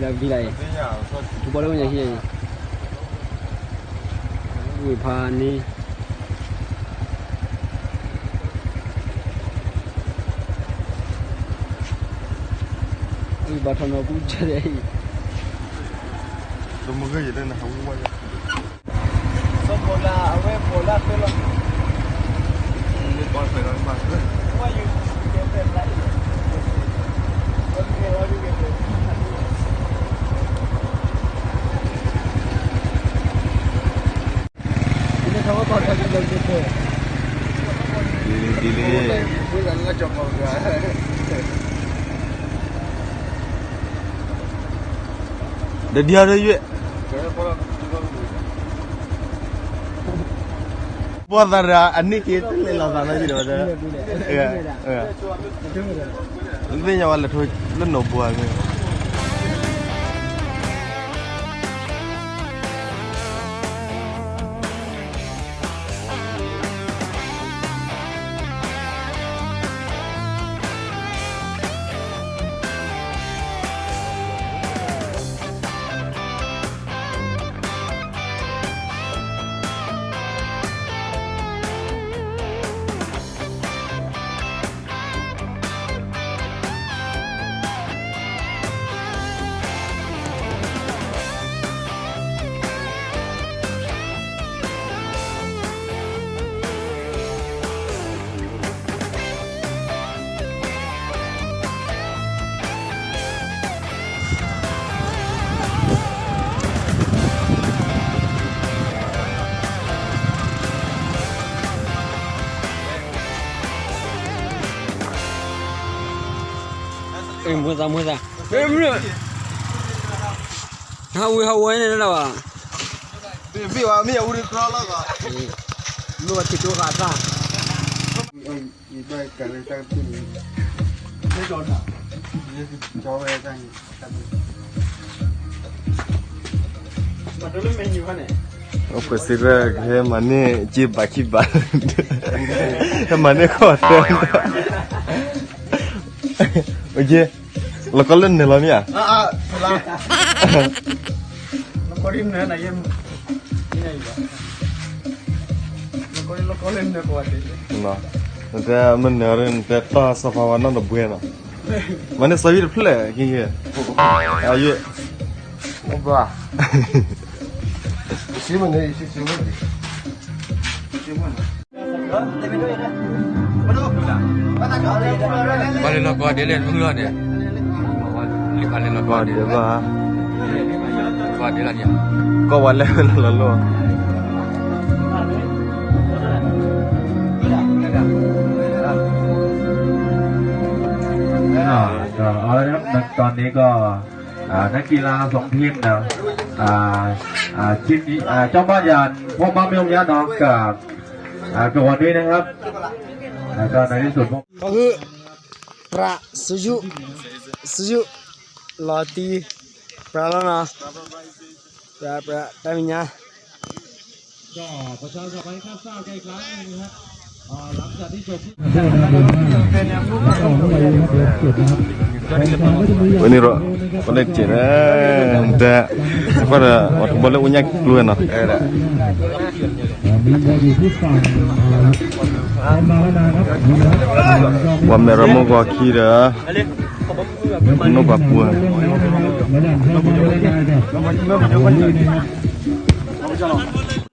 ဘံလၢအံၤ, ထူဘီလၢဝဲညါဟံၣ်အံၤ, ဝ့ၢ်ဖးန့ၣ်, ဝ့ၢ်ဘၣ်ထီၣ်နီၢ်ကူကဲဒဲးအံၤ, စီၤဘီလၢအဝဲဘီလၢအသၢလီၤ. ဒ်လံ, ဒ်လံ, ဒ်ဒ်အီၤဒ်ယွဲၢ်, ဘီသးဒီးအနံၣ်က့ၤတလဲၤလီၤသးနီၤယံၤဒီး, သ့ၣ်ညါဝဲလဲၤထိလၢနီၢ်ဘိန့ၣ်. မ့ၢ်သး, မ့ၢ်သး, ဟးဝံၤဟးဝဲန့ၣ်လီၤဘၣ်, ဘ့ၣ်ဝဲမ့ၢ်အူတကြီလီၤဘၣ်, မ့ၢ်ဝဲထံၣ်တိဃာ်သၣ်. အိၣ်ဖှဲးစံးရဲၣ် ကဟဲမၤန့ၢ်က့ဘၣ်ခံဘၣ်, ဟဲမၤန့ၢ်ခီၣ်သၢ, လီၤကီလၢနၢၤလီၤမ့ၢ်ဧါ, နတဲမ့ၢ်နၢၤ နတဲတီၢ်စီၤပၤဝဲနီၢ်တဘှဲနီၤ, မၤန့ၢ်စီၤယုၢ်တဖျၢၣ်, အယုၢ်, ဘၣ်, ဘၣ်လၢလီၤကီဒ်လဲၣ် မုၢ်လီၤန့ၣ်, လံၣ်ဖးလၢလီၤကီဒ်လဲၣ်, ကီဒ်လီၤန့ၣ်, ကီဝဲလဲၣ်လီၤလီၤလီၤ. อ่า เอาละครับ ตอนนี้ก็ อ่า นักกีฬาสองทีมนะ อ่า อ่า ทีมนี้ อ่า เจ้าบ้านอย่างพ่อบ้านไม่ยอมแพ้เนาะ กับ อ่า จังหวะนี้นะครับ แล้วก็ในที่สุด ก็คือ ပြး စုယုၢ် စုယုၢ် လီၤတံၢ် ပြးလီၤနီၤ ပြး ပြး တၢ်မဲာ်ညါ ဝဲန့ၣ်ဒီး ပလဲၤစဲး တၢ် ပှၤထူဘီလၢအိၣ်ညါကျိၤနီၤ ပှၤမဲာ်ရမိၢ်ဂီၤခံဒီး နီၢ်ပၤပူၤ ပ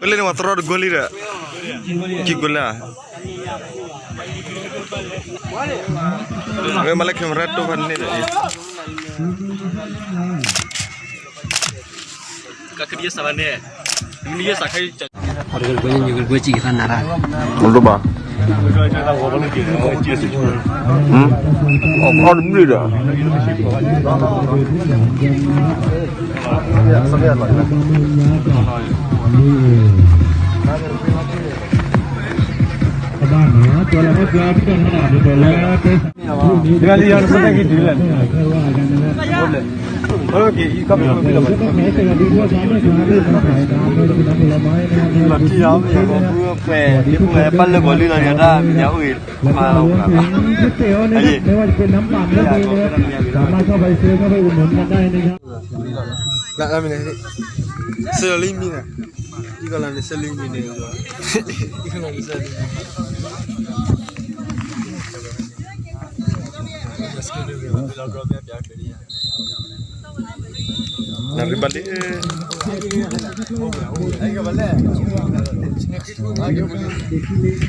လဲၤန့ၣ် ပှၤသရီတကိးလံဒီး ကံၢ်ကိးလၢ မ့ၢ်မၤလၢ camera တိၢ်ဖးန့ၣ်ဒီး ကကဒံစးဘၣ်န့ၣ် မ့ၢ်ယဲစးခါ မ့ၢ်ဒိၣ်ဘၣ် အီၣ်တဘျုးဒီး တဂၤလံယၤ နဖိတၢ်ကံၢ်တုၤလဲၣ်န့ၣ်, အက့ၤအံၤကီၢ်ပယီၤဖဲလီၤဘၣ်န့ၣ်, ထံၣ်ဒီးမ့ၢ်ယၤကီၢ်ဖုအဖှဲး ဒ့ဖိဝဲပၢ်လၢာ်ကီၤလံလီၤန့ၣ် တၢ်မံၤညါအိၣ်ဂ့ၤ မၤလီၤမးဘၣ် လၢမ့ၢ်န့ၣ် ဆၢလီၤလံမံၤန့ၣ် ယကလီၤန့ၣ်ဆၢလံမံၤန့ၣ် ယကလီၤန့ၣ်ဆၢလံမံၤ နရံၣ်ဘၣ်လံ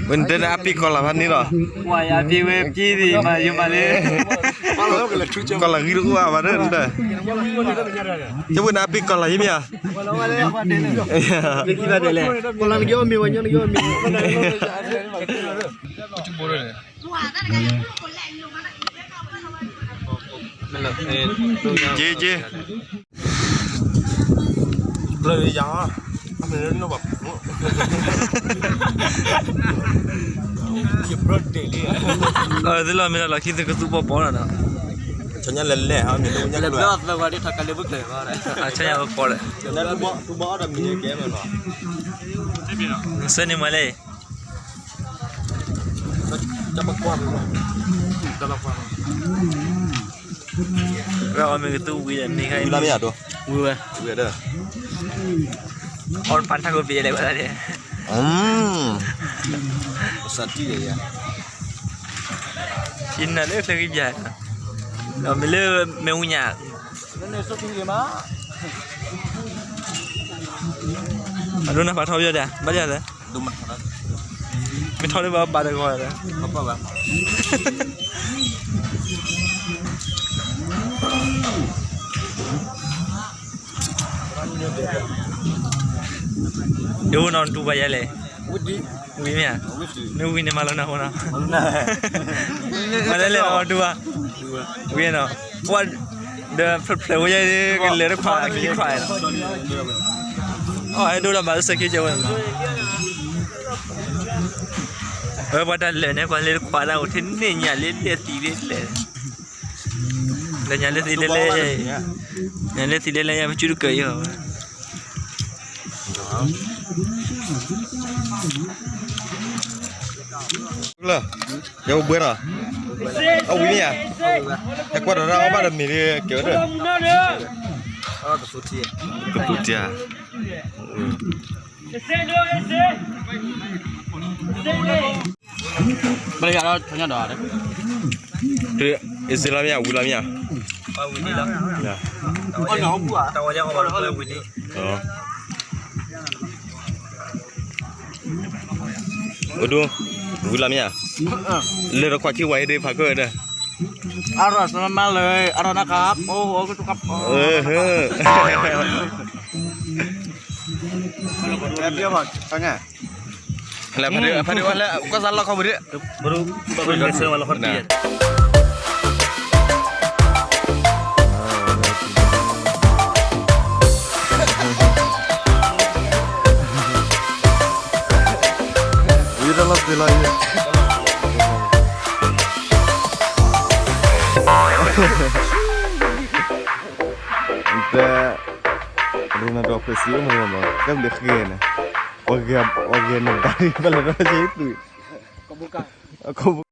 ဝဲနတဲန့ၣ်အပ့ၤကီၢ်လၢ်ဖးန့ၣ်လီၤ ဝဲယပ့ၤဝဲပ့ၤဒံးမးယမၤလၢ ကီၢ်လၢ်ဂံၢ်တအိၣ်အါဘၣ်ဒီး ကဝဲန့ၣ်အပ့ၤကီၢ်လၢ်ယမ့ၢ်ဧါ ကီၢ်လၢ်နက့အီၣ်မ့ၤဝဲညီနက့အီၣ်မ့ၤ က့က့ ဘျီယၤ အမ့ၢ်လၢနီၢ်ဘၣ် ယဘျီဒဲးလံ သ့လီၤမ့ၢ်လၢလီၢ်ခံသ့ကသူပီပီနီၤနီၤ ဆညါလဲၤလဲၤဟီမ့ၢ်လၢညါ လဲၤဘျီသၢဝါဒ်ထီၣ်ကါလၢဘုၣ်ကျဲၤဘၣ် ဆညါပီပီလဲၣ် တူဘၣ်အီၣ်ဒီးမ့ၢ်ကဲမ့ၢ်နီၤ ဆၢန့ၣ်မးလဲၣ် တၢ်ဘၣ်ကွၢ် ဝဲအီၣ်မ့ၢ်ကသူဝံၤဒီးန့ၣ်ခါအံၤ ဝံၤဝဲ ဝံၤဝဲဒီး အီၣ်ပာ်တၢ်ကပ့ၤလဲၣ် ဝဲဒၣ်န့ၣ် စးတံၢ်ယၤ ယနၤလၢချၢကယၤ ဒီးမ့ၢ်လၢမ့ၢ်ဝူညါ အဒိနၤဖးထီၣ်ပယီၤဒၣ် ဘၣ်ယၤလၢ မ့ၢ်ထီၣ်လၢဘၣ်ဘၣ်တဂီၤလၢ ယအိၣ်နီၢ်တူၢ်ဘၣ်ယဲလဲၣ် ဝံၤမ့ၢ်ဧါ မ့ၢ်ဝံၤန့ၣ်မၤလီၤနၢ်ဟူနီၤ မၤလဲၣ်လဲၣ်နီၢ်တူၢ်ဘၣ် ဝံၤနီၤ ပှၤ ဒီးဖျၢၣ်ဖျၢၣ်ဝဲယဲကလဲၤတခွးခံခွး အီၣ်ဟဲဒိၣ်ဒီးမၤလၢစဲးခံကဲဝဲ ဝဲပှၤတၢ်လဲၤန့ၣ် ပှၤလဲၤတခွးတၢ်အိၣ်ထဲန့ၣ်ညါလၢလဲၣ်သံလၢလဲၣ် ဒီးညါလၢသံလၢလဲၣ် ညါလၢသံလၢလဲၣ် ပစုတကၢၤအံၤ လၢ ယအိၣ်ဘှဲဒီး အဝံၤမ့ၢ်ဧါ ဟဲကွၢ်ဒီးတၢ်အီၣ်ဘၣ်ဒီးမ့ၢ်ဒ်ကဲဝဲဒၣ် ကသူတံၢ်ဧါ ဘၣ်ယၤဒီးညါဒီး အ့စ့လီၤမ့ၢ်ဧါ ဝံၤလီၤမ့ၢ်ဧါ အိၣ်ဒိ ဝံၤလီၤမ့ၢ်ဧါ လၢတခွါခံဝဲဒၣ်ဖးခိၣ်ဒီး အါထီၣ်စမမါလၢ အါထီၣ်နၢ်ကပ် အိၣ်အိၣ်ကစူကပ် လၢဖးဒိၣ်ဖးဒိၣ်ဝဲလၢ ကွၢ်စၢ်လီၢ်ခီပူၤဒၣ် ဝံၤတၢ်လီၢ်သ့လီၤအံၤ တဲ ရူနဒိၣ်ဖျၢၣ်စံအိၣ်မးလီၤ ကဲဘျုးဃဲန့ၣ် ပှၤဂဲၤနဘၣ်ဘၣ်လီၤဒီးက့ၤသူၣ် ကဘုကၢ်